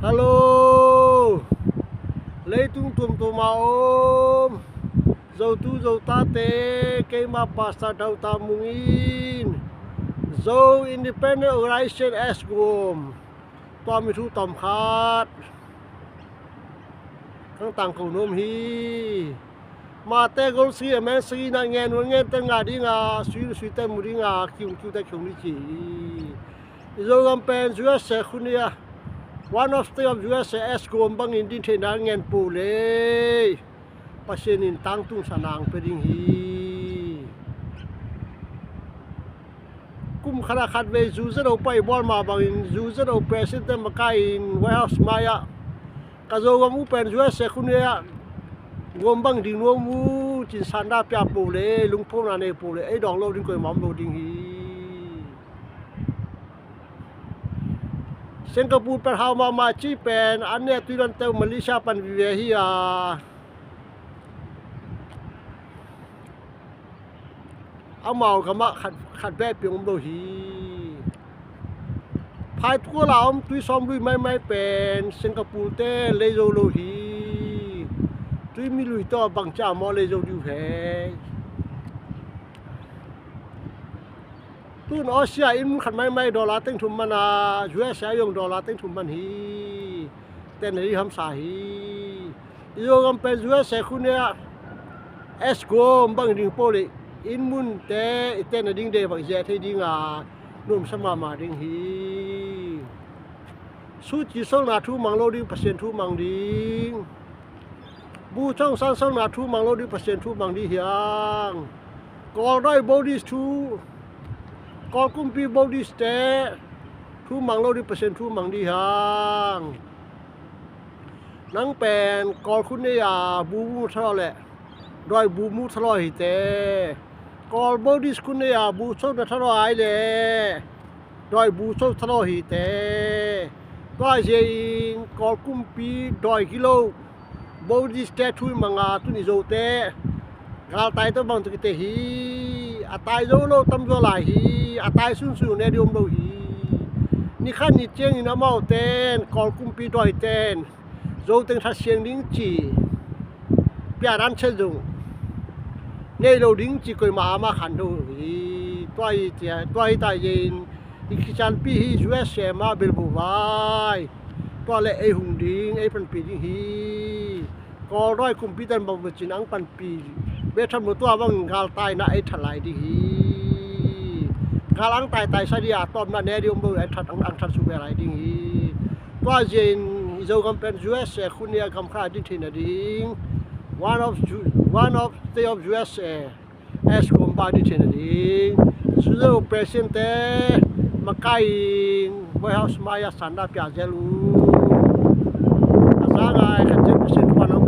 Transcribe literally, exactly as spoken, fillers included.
Hallo. Leitung tuamtuam a om Zotu Zotate, keima Pastor Dauta Mung in Zo Independent Organization as Gom tua mi thu tawm khat kang tangko nuam hi. Mate gol sagi a men sagi na ngen un ngen ten nga dinga sui sui ten mu dinga kiung kiung ten kiung ni ci hi. I Zogam pen U S A khun hi a, one of state of U S A as Gom bangin din theihna ngen po le Pasian in tangtung sa nang pe ding hi. Kum khat a khat vei zu zet o pai bawl ma bangin zu zet o president te makai in White House mai ah ka Zogam u pen U S A khun hi a, Gom bang ding nuam u cin sanda pia po le lungphona nei po le ei dawng lo ding koima om lo ding hi. Singapore pen hau mahmah ci pen an ne tui don teu Malaysia pan vive hi a, amau gamah khat khat beh piang om lo hi. Phai tual a om tui sawm lui maimai pen Singapore te lei zo lo hi. Tui mi lui tawh bang ca maw lei zo diu he. Tun Asia in mun khat maimai dollar teng thum man a, U S A yong dollar teng thum man hi. Ten hi hamsa hi. I Zogam pen U S A khun hi a, as Gom bang ding po le in mun te i ten a ding de bang zia thei ding a nuam sa mahmah ding hi. Su ci solna thu mang lo ding Pasian thu mang ding. Bu chong san solna thu mang lo ding Pasian thu mang ding hiang. Kawl doi Buddhist thu, Kawl kumpi Buddhist te thu mang lo ding Pasian thu mang ding hiang. Nang pen Kawl khun nei a bu bu tha lo le doi bu mu tha lo hi te. Kawl Buddhist khun nei a bu chong na tha lo ai le doi bu chong tha lo hi te. Tua zia in Kawl kumpi doi kilo Buddhist te thu i mang a tun i Zo te galtai tawh bang tawh kite hi. A tai zo lo tam zaw lai hi. A tai sunsun ne di om lo hi. Ni khat ni ciangin amau ten Kawl kumpi doi ten Zo teng that siang ding ci piadan chet zong nei lo ding ci koima ama khan do hi. Tua hi tia tua hi ta yen i Khristian pi hi U S A ma bilbu vai tua le ei hung ding ei panpi ding hi. Kawl doi kumpi tan bang cin ang panpi be tham lo tua bang gal taina ei that lai ding hi. Gal ang taitai sa dia tawmna ne di om lo ei that ang ang that su be lai ding hi. Tua zia in i Zogam pen U S A khun hi a gam kha din theihna ding one of U- one of state of U S A as Gom bang din theihna ding. Suzo president te makai in White House mai a sanda pia zel u. A za ngai khat zel president wan ang